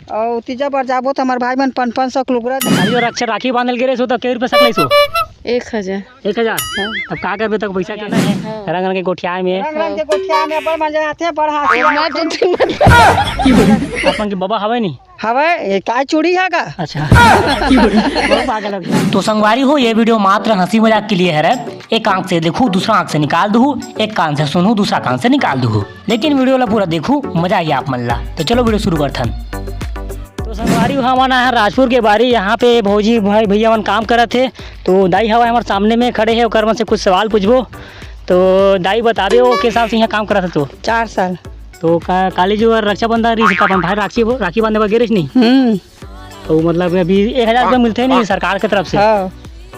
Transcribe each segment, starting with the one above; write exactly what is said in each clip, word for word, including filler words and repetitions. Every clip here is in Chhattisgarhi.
अउ तीजा बर जाबो त हमर भाई मन पन पन सौ के लुगरा दे। अरे, और अच्छा, राखी बांधल गे रहे सो त के रुपया सकले सो? एक हजार। एक हजार? हाँ। अब का करबे तक पैसा के? हाँ। रंग रंग के गोठियाए में। रंग रंग के गोठियाए में बड़ मजा आथे, बड़ हांसी आथे। अपन के बबा हवे नी? हवे, ये का चूड़ी है का? अच्छा। बहुत पागल हो गया। तो संगवारी हो, ये वीडियो मात्र हंसी मजाक के लिए है रे। एक आंख से देखू, दूसरा आंख से निकाल दू, एक कान से सुनू, दूसरा कान से निकाल दू। लेकिन वीडियो ला पूरा देखू, मजा आई आप मन ला। तो चलो वीडियो शुरू करथन। तो संगवारी हो, हमन आए हन राजपुर के बारी। यहाँ पे भौजी भाई भैया मन काम करत हे, तो दाई हवा हमर सामने में खड़े हे, ओकर मन से कुछ सवाल पूछबो। तो दाई बताबे, वो के साल से यहाँ काम करत हे तो? चार साल। तो का, काली जो रक्षाबंधन रही, अपन भाई राखी, राखी बांधे बर गे रहिस नहीं? हम्म। तो मतलब अभी एक हजार रुपया मिलथे नहीं सरकार के तरफ से? हाँ।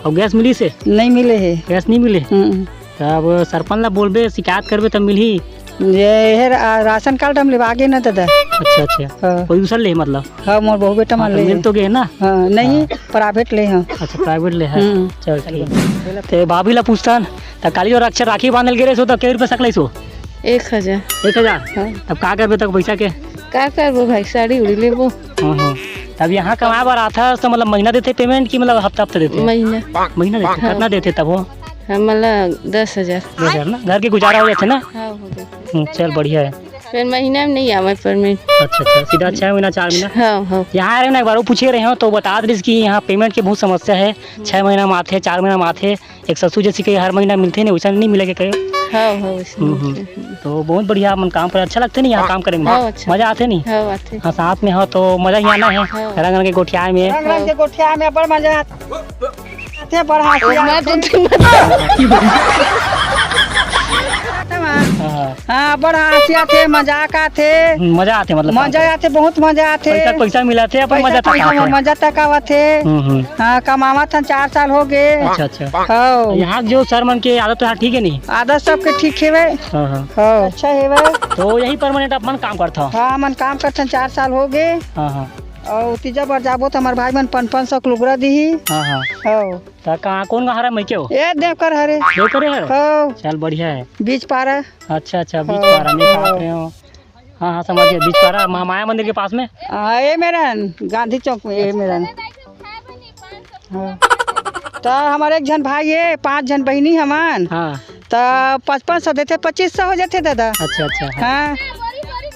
अउ गैस मिलिस हे? नहीं मिले हे। गैस नहीं मिले? हम्म। तब सरपंच ला बोलबे, शिकायत करबे तब मिलही? ये हे रा-, राशन कार्ड हम लेवा गे ना दादा। अच्छा, अच्छा। हाँ। कोई दूसर ले मतलब? हाँ, मोर बहू बेटा हाँ, मन तो ले मिल हे। तो गे ना? हाँ, नहीं, हाँ। प्राइवेट ले हे। अच्छा, प्राइवेट ले हे। हम्म। चल ठीक। ते भाभी ला पूछथन, त काली जो रक्षा राखी बांधल गे रहे सो त के रुपया सकले सो? एक हजार। एक हजार? हाँ। तब का करबे तक पैसा के? का करबो भाई, साड़ी उड़ी लेबो। हाँ, हाँ। तब यहाँ कमाए बर आथस तो मतलब महीना देथे पेमेंट कि मतलब हफ्ता हफ्ता देथे? महीना। महीना देथे? हाँ। कितना देथे तब वो? हमला दस हजार। दस हजार ना? घर के गुजारा हो जाथे ना? हाँ, हो जाथे। हम्म, चल बढ़िया है। फिर महीना में नहीं आवे पेमेंट। अच्छा, अच्छा, सीधा छह महीना, चार महीना? हाँ, हाँ। यहाँ आ रहे ना, एक बार वो पूछे रहे हो तो बता दिस कि यहाँ पेमेंट के बहुत समस्या है, छह महीना में आथे, चार महीना में आथे। एक ससुर जैसे कि हर महीना मिलथे नहीं, वैसा नहीं मिले के कहे? हाँ, हाँ, वैसे हम्म, हम्म। मिलथे। तो बहुत बढ़िया मन काम करे, अच्छा लगथे नहीं यहाँ हाँ। काम करे में? हाँ, अच्छा। मजा आथे नहीं? हाँ, आथे। हाँ, साथ में हो तो मजा ही आना है। हाँ। रंग रंग के गोठियाए में। रंग रंग के गोठियाए में बड़ मजा आथे, बड़ हांसी आथे। हाँ, हाँ। हाँ, बड़ हांसी आथे, मजाक आथे। हम्म, मजा आथे मतलब काम मजा करे। आथे, बहुत मजा आथे। पैसा, पैसा मिलाथे, अपन पैसा, मजा पैसा, तकावत हे। मजा तकावत हे। हम्म, हम्म। हाँ, कमावत हन, चार साल हो गे। अच्छा, अच्छा। हाँ। यहाँ जो सर मन के आदत तो ठीक है नहीं? आदत सबके ठीक हेवे। हाँ, हाँ। हाँ। अच्छा हेवे। तो यही परमानेंट अपन काम करथव? हाँ, हमन काम करथन, चार साल हो गे। हाँ, हाँ। अउ तीजा बर जाबो त हमर भाई मन पन पन सौ के लुगरा दिही। हाँ, हाँ। हाँ। त कहाँ, कौन गाँव हरा मइके हो? ए देवकर हरे। देवकर हरे? हाँ। चल बढ़िया है। बीच पारा। अच्छा, अच्छा, बीच हाँ। पारा में काट रहे हो। हाँ, हाँ, समझ गया, बीच पारा, महा-, माया मंदिर के पास में? हाँ, ए मेरन, गांधी चौक में, ए मेरन। हाँ। त हमर एक झन भाई हे, पांच झन बहिनी हमन। हाँ। त पचपन सौ देथे, पच्चीस सौ हो जाथे दादा। अच्छा, अच्छा, हाँ। हाँ।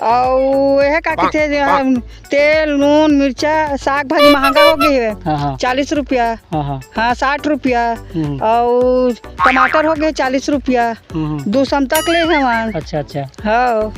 अउ एहे का कहिथे जे हम तेल, नून, मिर्चा, साग भाजी महंगा हो गे हे। हाँ, हाँ। चालीस रुपया। हाँ, हाँ। हाँ, साठ रुपया। हम्म। अउ टमाटर हो गे चालीस रुपया। हम्म, हम्म। दू सौ तक ले हवन। अच्छा, अच्छा। हाँ।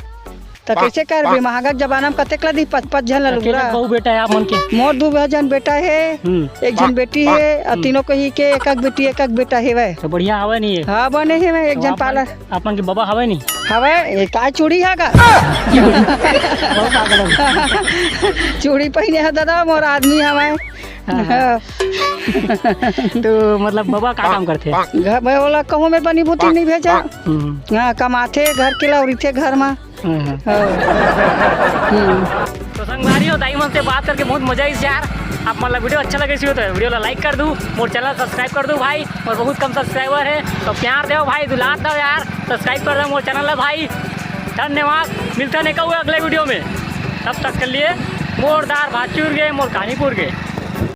त कइसे करबे? महंगा के जमाना में कतेक ला दी? पाँच, पाँच झन ला अकेले लुगरा। बहू बेटा हे आप मन के? मोर दू झन बेटा हे, हम्म। एक झन बेटी हे, अउ हम्म। तीनों कही के एक एक बेटी, एक एक बेटा हेवय। तो बढ़िया हवय नहीं ये? हाँ, बने हेवय, एक तो झन आप पालर। आप मन के बबा हवय नहीं? हवय, ये का चूड़ी हे का? बहुत पागल हो गया। चूड़ी पहिने हे दादा, मोर आदमी हवय। हाँ, हाँ। हाँ। तो मतलब बबा का काम करथे? घर में ओला कहूँ में बनी बूती नहीं भेजा। हम्म। हाँ, कमाथे, घर के लौरीथे घर में। हम्म। हाँ। हम्म। तो संगवारी हो, दाई मन से बात करके बहुत मजा आइस यार। आप मन ला वीडियो अच्छा लगे हो तो वीडियो ला लाइक कर दू, मोर चैनल सब्सक्राइब कर दू भाई, मोर बहुत कम सब्सक्राइबर हे, तो प्यार देव भाई, दुलार देव यार, सब्सक्राइब कर दो मोर चैनल ला भाई। धन्यवाद, मिलथन एक अउ अगले वीडियो में, तब तक के लिए मोर दार भाचुर गे, मोर कहानीपुर गे।